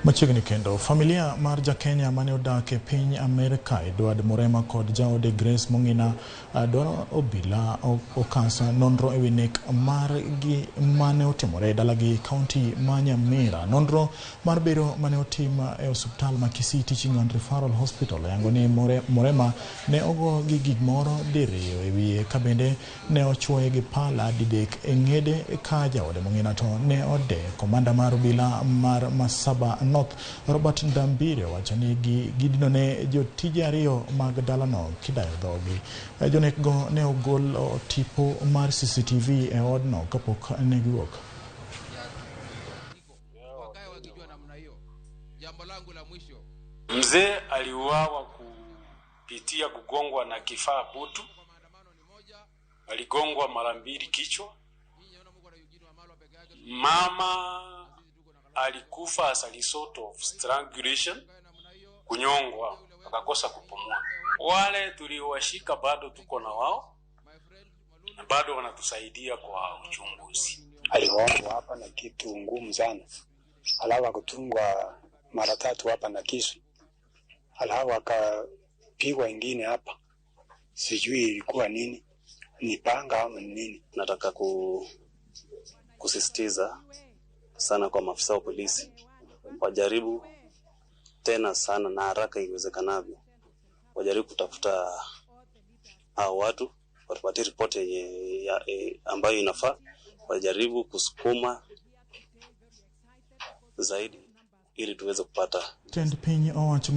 Machiegni kendo, familia mar Jakenya mane odak e piny Amerka, Edward Murema kod jaode Grace Mong'ina, dwaro obila okas nonro ewi nek margi mane otimore e dalagi kaunti ma Nyamira. Nonro mar bero mane otim e osiptal ma Kisii Teaching and Referral Hospital oyango ni Murema ne ogo gi gimoro diriyo e wiye ka bende ne ochuoye gi pala didek e ng'ede ka jaode Mong'ina to ne ode. Komanda mar obila mar Masaba North, Robert Ndambire, owacho ni gidino ne jotije ariyo mag dalano kidayo dhogi. Jonek go ne ogolo tipo mar CCTV e odno kapok ne giwuok. Wakae wakijua namna hiyo. Jambo langu la mwisho, Mzee aliuawa kupitia kugongwa na kifaa butu, aligongwa mara mbili kichwa. Mama alikufa as a result of strangulation, kunyongwa, akakosa kupumua. Wale tuliowashika bado tuko na wao na bado wanatusaidia kwa uchunguzi. Aligongwa hapa na kitu ngumu sana, alafu akatungwa mara tatu hapa na kisu, alafu akapigwa ingine hapa, sijui ilikuwa nini, ni panga ama ni nini. Nataka kusisitiza sana kwa maafisa wa polisi wajaribu tena sana na haraka iwezekanavyo, wajaribu kutafuta hao watu, watupatie ripoti yenye ambayo inafaa, wajaribu kusukuma zaidi ili tuweze kupata Tend piny owacho.